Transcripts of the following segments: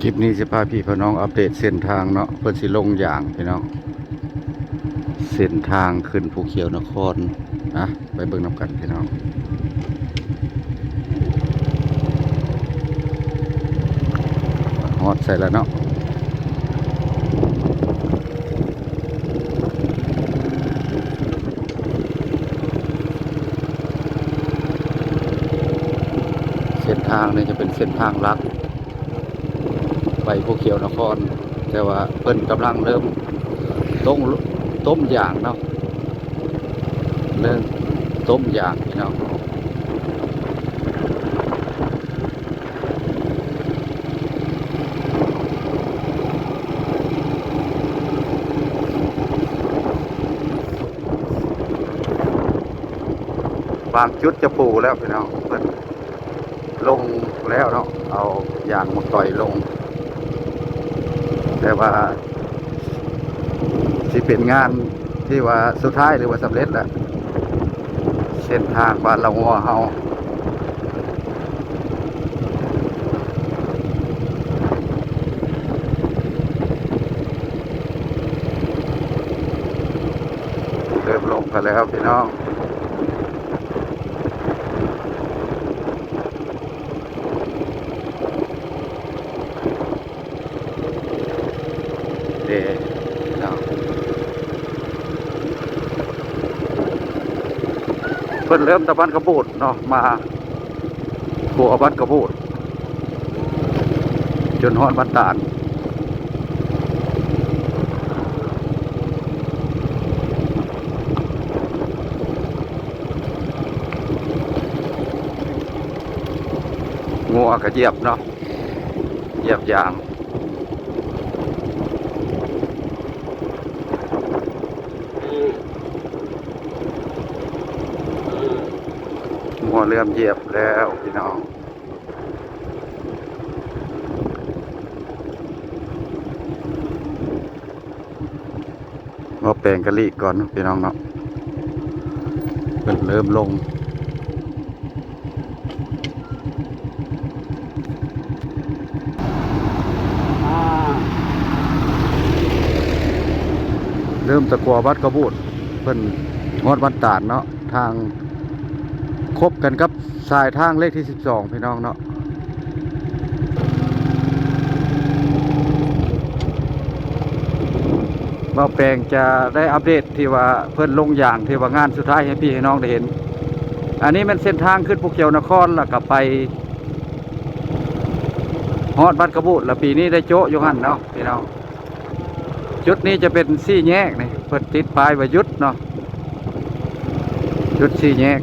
ຄລິບນີ້ຊິພາພີ່ພານ້ອງອັບເດດເສັ້ນທາງເນາະ, ເພິ່ນຊິລົງຢາງພີ່ນ້ອງ, ເສັ້ນທາງຂຶ້ນພູຂຽວນະຄອນນະ, ໄປເບິ່ງນຳກັນພີ່ນ້ອງ. ຮອດໃສແລ້ວເນາະ? ເສັ້ນທາງນີ້ຈະເປັນເສັ້ນທາງຫຼັກໄປພູຂຽວນະຄອນ, ແຕ່ວ່າເພິ່ນກຳລັງເລີ່ມຕົ້ມ ຕົ້ມຢາງເນາະ, ເລີ່ມຕົ້ມຢາງພີ່ນ້ອງ. ບາງຈຸດຈະປູແລ້ວພີ່ນ້ອງ, ເພິ່ນລົງແລ້ວເນາະ, ເອົາຢາງມາກ່ອຍລົງ, ແຕ່ວ່າ ຊິເປັນງານທີ່ວ່າສຸດທ້າຍ ຫຼືວ່າສຳເລັດແລ້ວ, ເສັ້ນທາງບ້ານລາວງົວເຮົາ. ເລີ່ມລົງກັນແລ້ວພີ່ນ້ອງ. ເດ້ເນາະ, ເພິ່ນເລີ່ມແຕ່ບ້ານກະບູດເນາະ, ມາຂົວບ້ານກະບູດ ຈົນຮອດບ້ານຕານ. ງົວກະຢຽບເນາະ, ຢຽບຢາງ. ງົວເລີ່ມຢຽບແລ້ວພີ່ນ້ອງ. ເວົ້າແປງກະລີກກ່ອນເນາະ ພີ່ນ້ອງເນາະ, ເພິ່ນເລີ່ມລົງ ເລີ່ມຕະກົວວັດກະບູດ ເພິ່ນຮອດວັດຕານເນາະ, ທາງຄົບກັນກັບ ສາຍທາງເລກທີສິບສອງ ພີ່ນ້ອງເນາະ. ບ່າວແປງຈະໄດ້ອັບເດດທີ່ວ່າເພິ່ນລົງຢາງ ທີ່ວ່າງານສຸດທ້າຍໃຫ້ພີ່ໃຫ້ນ້ອງໄດ້ເຫັນ. ອັນນີ້ແມ່ນເສັ້ນທາງຂຶ້ນພູຂຽວນະຄອນ ແລ້ວກໍໄປຮອດວັດກະບູດ ແລ້ວປີນີ້ໄດ້ໂຈະຢູ່ຫັ້ນເນາະ ພີ່ນ້ອງ. ຈຸດນີ້ຈະເປັນສີ່ແຍກນີ້ ເພິ່ນຕິດປ້າຍວ່າຢຸດເນາະ, ຈຸດສີ່ແຍກ.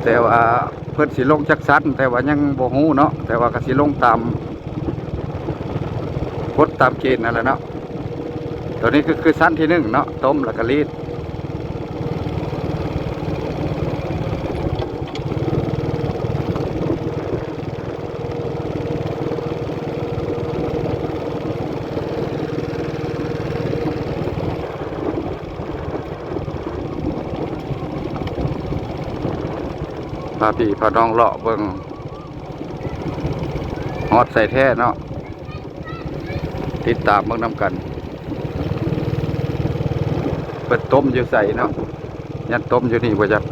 ແຕ່ວ່າເພິ່ນຊິລົງຈັກຊັ້ນ ແຕ່ວ່າຍັງບໍ່ຮູ້ເນາະ, ແຕ່ວ່າກໍຊິລົງຕາມ ກົດຕາມເກນນັ້ນແຫຼະເນາະ. ຕົວນີ້ຄື ຄືຊັ້ນທີໜຶ່ງເນາະ, ຕົ້ມແລ້ວກໍລີດ. ພາພີ່ພານ້ອງເລາະເບິ່ງ ຮອດໃສແທ້ເນາະ, ຕິດຕາມເບິ່ງນຳກັນ. ເພິ່ນຕົ້ມຢູ່ໃສເນາະ? ຍັນຕົ້ມຢູ່ນີ້ບໍ່ຈັກ.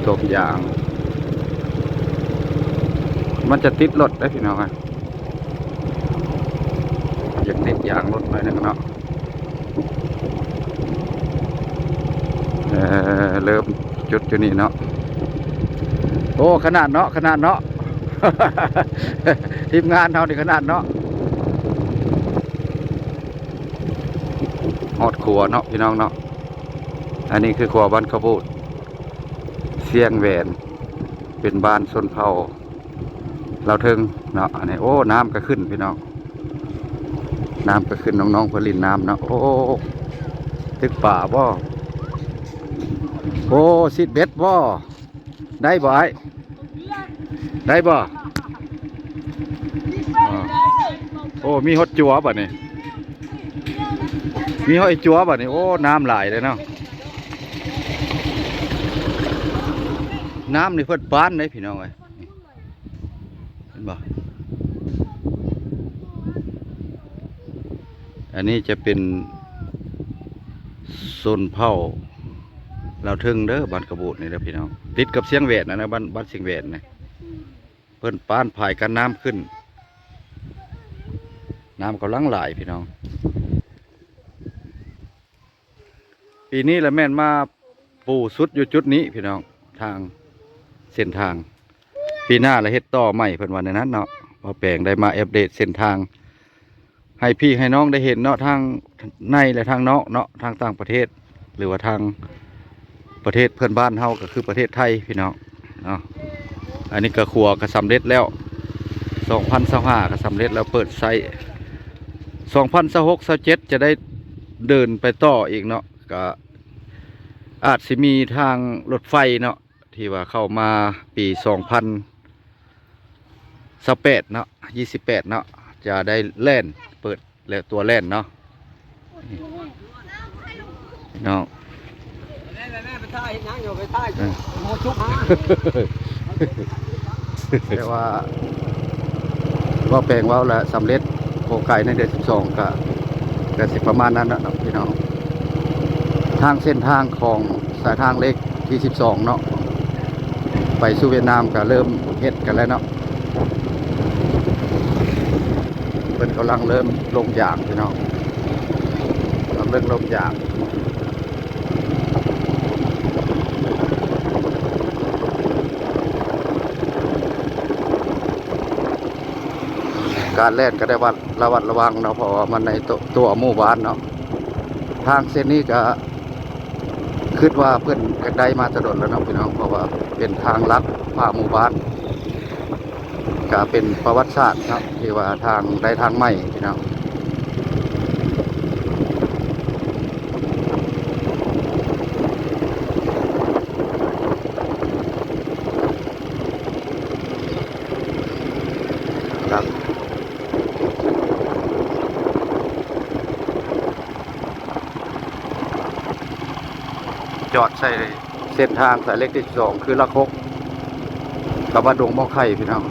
ຕົ້ມຢາງ ມັນຈະຕິດລົດເດ້ພີ່ນ້ອງເອີຍ, ຢາກຕິດຢາງລົດໜ້ອຍໜຶ່ງເນາະ. ເອີ ເລີ່ມຈຸດຢູ່ນີ້ເນາະ. ໂອ້ ຂະໜາດເນາະ ຂະໜາດເນາະ, ທີມງານເຮົານີ້ຂະໜາດເນາະ. ຮອດຂົວເນາະ ພີ່ນ້ອງເນາະ. ອັນນີ້ຄືຂົວບ້ານຂະບູດ ຊຽງແຫວນ, ເປັນບ້ານຊົນເຜົ່າ ລາວເທິງເນາະ. ອັນນີ້ ໂອ້ ນ້ຳກໍຂຶ້ນພີ່ນ້ອງ, ນ້ຳກໍຂຶ້ນ, ນ້ອງໆເພິ່ນຫຼິ້ນນ້ຳເນາະ. ໂອ້ ຕຶກປາບໍ່? ໂອ້ ຊິດເບັດບໍ່? ໄດ້ບໍ່ອ້າຍ? ໄດ້ບໍ່? ໂອ້ ມີຮອດຈົວບາດນີ້. ມີຫອຍຈົວບາດນີ້. ໂອ້ ນ້ຳຫຼາຍເດ້ເນາະ. ນ້ຳນີ້ເພິ່ນປານເດ້ພີ່ນ້ອງເອີຍ. ເຫັນບໍ່? ອັນນີ້ຈະເປັນຊົນເຜົ່າລາວເທິງເດີ ບ້ານກະບູດນີ້ເດີພີ່ນ້ອງ, ຕິດກັບຊຽງແຫວນນະ ບ້ານ ບ້ານຊຽງແຫວນນະ. ເພິ່ນປານພາຍກັນນ້ຳຂຶ້ນ, ນ້ຳກຳລັງຫຼາຍພີ່ນ້ອງ. ປີນີ້ລະແມ່ນມາປູສຸດຢູ່ຈຸດນີ້ພີ່ນ້ອງ, ທາງເສັ້ນທາງ. ປີໜ້າລະເຮັດຕໍ່ໃໝ່ ເພິ່ນວ່າແນວນັ້ນເນາະ. ບ່າວແປງໄດ້ມາອັບເດດເສັ້ນທາງໃຫ້ພີ່ໃຫ້ນ້ອງໄດ້ເຫັນເນາະ, ທັງໃນ ແລະ ທາງນອກເນາະ, ທາງຕ່າງປະເທດ ຫຼືວ່າທາງປະເທດເພື່ອນບ້ານເຮົາ ກໍຄືປະເທດໄທພີ່ນ້ອງເນາະ. ອັນນີ້ກໍຂົວກໍສຳເລັດແລ້ວ, ສອງພັນຊາວຫ້າກໍສຳເລັດແລ້ວ ເປີດໃຊ້. ສອງພັນຊາວຫົກ ຊາວເຈັດ ຈະໄດ້ເດີນໄປຕໍ່ອີກເນາະ, ກໍອາດຊິມີທາງລົດໄຟເນາະ ທີ່ວ່າເຂົ້າມາປີສອງພັນຊາວແປດເນາະ, ຊາວແປດເນາະ, ຈະໄດ້ແລ່ນ ເປີດແລ້ວຕົວແລ່ນເນາະ. ນ້ອງ ແມ່ໄປຖ່າຍເຮັດຫຍັງຢູ່ ໄປຖ່າຍ ເອີ ໂມຈຸກຫາ. ແຕ່ວ່າ ເວົ້າແປງເວົ້າລະສຳເລັດ ບໍ່ໄກໃນເດືອນສິບສອງ ກະ ກະຊິປະມານນັ້ນແຫຼະເນາະພີ່ນ້ອງ. ທາງເສັ້ນທາງຂອງສາຍທາງເລກທີສິບສອງເນາະ ໄປສູ່ຫວຽດນາມກະເລີ່ມເຮັດກັນແລ້ວເນາະ. ເພິ່ນກຳລັງເລີ່ມລົງຢາງພີ່ນ້ອງ, ກຳລັງເລີ່ມລົງຢາງ. ການແລ່ນກໍໄດ້ວັດ ລະມັດລະວັງເນາະ, ເພາະວ່າມັນໃນຕົວ ຕົວໝູ່ບ້ານເນາະ. ທາງເສັ້ນນີ້ກໍຄິດວ່າເພິ່ນຢາກໄດ້ມາແຕ່ດົນແລ້ວເນາະພີ່ນ້ອງ, ເພາະວ່າເປັນທາງລັດຜ່າໝູ່ບ້ານ. ກະເປັນປະຫວັດສາດເນາະ ທີ່ວ່າທາງ ໄດ້ທາງໃໝ່ພີ່ນ້ອງ. ຈອດໃສ່ເສັ້ນທາງສາຍເລກທີສິບສອງ ຄືຫຼັກຫົກ ກັບບ້ານດົງໝໍ້ໄຂ່ພີ່ນ້ອງ.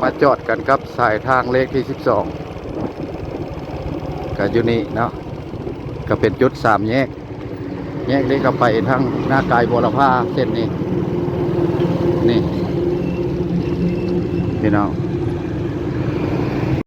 ມາຈອດກັນກັບສາຍທາງເລກທີສິບສອງ ກະຢູ່ນີ້ເນາະ, ກະເປັນຈຸດສາມແຍກ. ແຍກນີ້ກໍໄປທາງນາກາຍບົວລະພາເສັ້ນນີ້ ນີ້ພີ່ນ້ອງ.